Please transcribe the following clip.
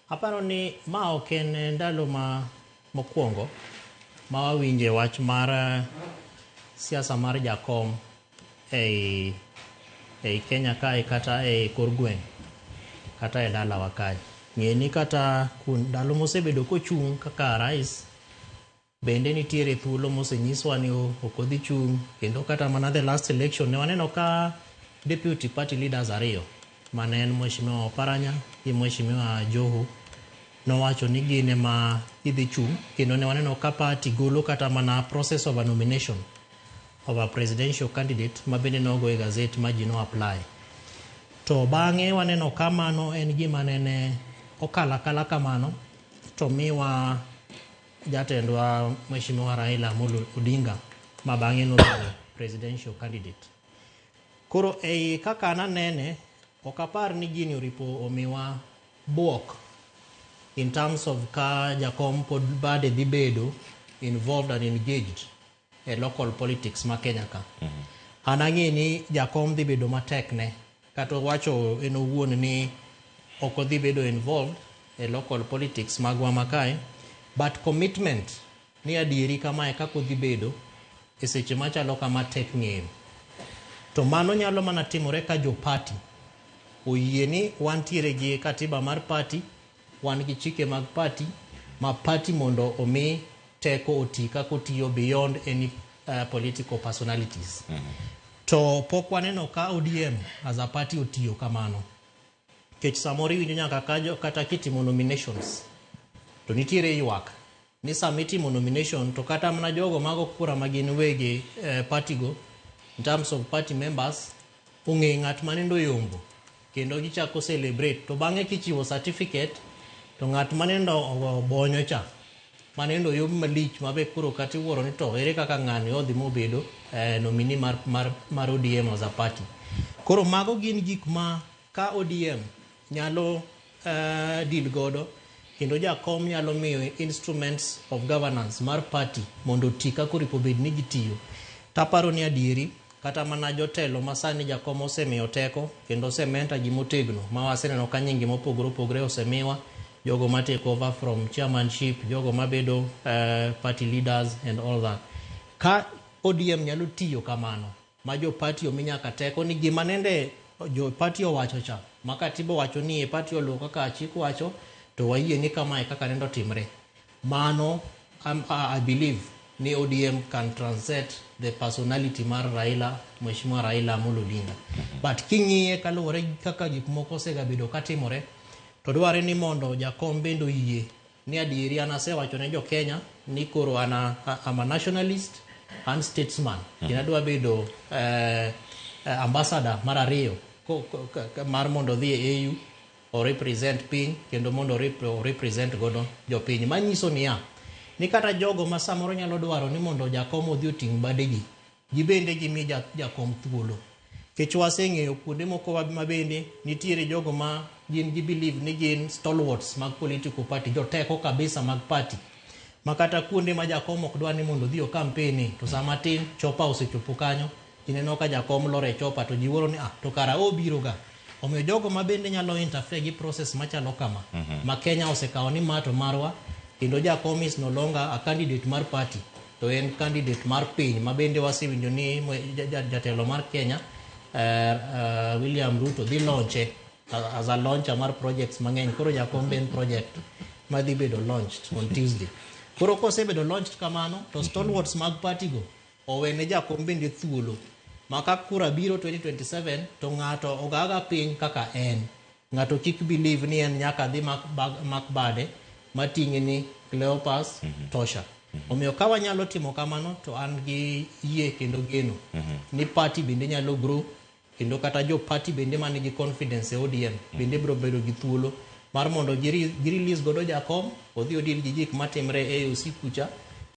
Aparo ni ma ok en ndalo ma mokwongo ma wawinje wach mar siasa mar jakom ei Kenya kae kata ei kor gweng' kata e dalawa kae. Ng'e ni kata ndalo mosebedo kochung' kaka rais bende nitiere thuolo mosenyiswa ni ok odhi chung', kendo kata mana the last election ne waneno ka deputy party leaders ariyo mane en Mheshimiwa Oparanya gi Mheshimiwa Joho nowacho ni gin ema gidhi chung', kendo ne waneno ka party golo kata mana process of a nomination of a presidential candidate ma bende nogo e gazet ma ji no apply. To bang'e waneno ka mano en gima nene okalo akala kamano to miwa jatendwa Mheshimiwa Raila Amolo Odinga ma bang'e nobedo presidential candidate. Koro ei kaka an anene, ok apar ni gini oripo omiwa buok in terms of ka jakom pod bade dhi bedo involved and engaged e local politics ma Kenya ka. An ang'e ni jakom dhi bedo matek ne kata owacho en owuon ni ok odhi bedo involved e local politics magwa ma kae, but commitment ni adieri kamae kaka odhi bedo e seche machalo kama tek ng'eyo. To mano nyalo mana timore ka jo party oyie ni wantiere gi katiba mar party, wan gi chike mag party ma party mondo omi teko oti kaka otiyo beyond any political personalities. To pok waneno ka ODM as a party otiyo kamano. Nikech samoro iwinjo nyaka ka kata kitimo nominations to nitiere ywak ni sama itimo nomination to kata mana jogo mago kura ma gin wege party go in terms of party members ong'e ng'at manendo yombo kendo gichako celebrate, to bang'e kichiwo certificate to ng'at manendo bonyo cha manendo yomb malich mabe koro kata iwuoro ni to ere kaka ng'ani odhi mobedo nominee mar ODM as a party. Koro mago gin gik ma ka ODM nyalo deal godo kendo jakom nyalo miyo instruments of governance mar party mondo oti kaka oripo bed ni gitiyo. Taparo ni adieri kata mana jotelo ma sani jakom osemiyo teko kendo osementa gi motegno ma waseneno ka nyinge mopogore opogore osemiwa, jogo ma take over from chairmanship, jogo mabedo party leaders and all that. Ka ODM nyalo tiyo kamano ma jo party omi nyaka teko ni gima nende jo party owacho cha ma katiba owacho ni e party oluwo kaka chik wacho to wayie ni kamae kaka nendo timre, mano I believe ni ODM can transcend the personality mar Raila, Mheshimiwa Raila Amolo Odinga. But king'iye kaluwore gi kaka gik moko osegabedo katimore, to dware ni mondo jakom bende oyie ni adieri an asewacho ne jo Kenya ni koro an I'm a nationalist and statesman kendo adwa bedo ambassador mar ariyo mar mondo odhi e AU o represent piny kendo mondo o represent godo jopiny. Manyiso niya ni kata jogo ma samoro nyalo dwaro ni mondo jakom odhi oting' badegi, gibende gimi jakom thuolo. Nikech waseng'eyo kuonde moko ma bende nitiere jogo ma gin gi believe ni gin stalwarts mag political party, joteko kabisa mag party, ma kata kuonde ma jakom ok dwa ni mondo odhi o campaign to sama tin chopa osechopo kanyo, ineno ka jakom lor e chopa to ji wuoro ni ah, to kara obiro ga. Omiyo jogo ma bende nyalo interfere gi process machalo kama ma Kenya osekawo ni ma to marwa, kendo jakom is no longer a candidate mar party to en candidate mar piny ma bende wasewinjo ni jatelo mar Kenya William Ruto dhi launche as a launcher mar projects mang'eny. Koro jakom be en project madhi bedo launched on Tuesday. Koro kosebedo launched kamano to stalwarts mag party go owene jakom bende thuolo ma ka kura biro 2027 to ng'ato ogaga piny kaka en ng'ato kik believe ni en nyaka dhi mak bade mating'e ni Cleopas tosha. Omiyo ka wanyalo timo kamano to an gi yie kendo geno ni party bende nyalo grow kendo kata jo party bende man gi confidence e ODM bende biro bedo gi thuolo mar mondo gi release godo jakom odhi odil gi gik matimre e AOC kucha.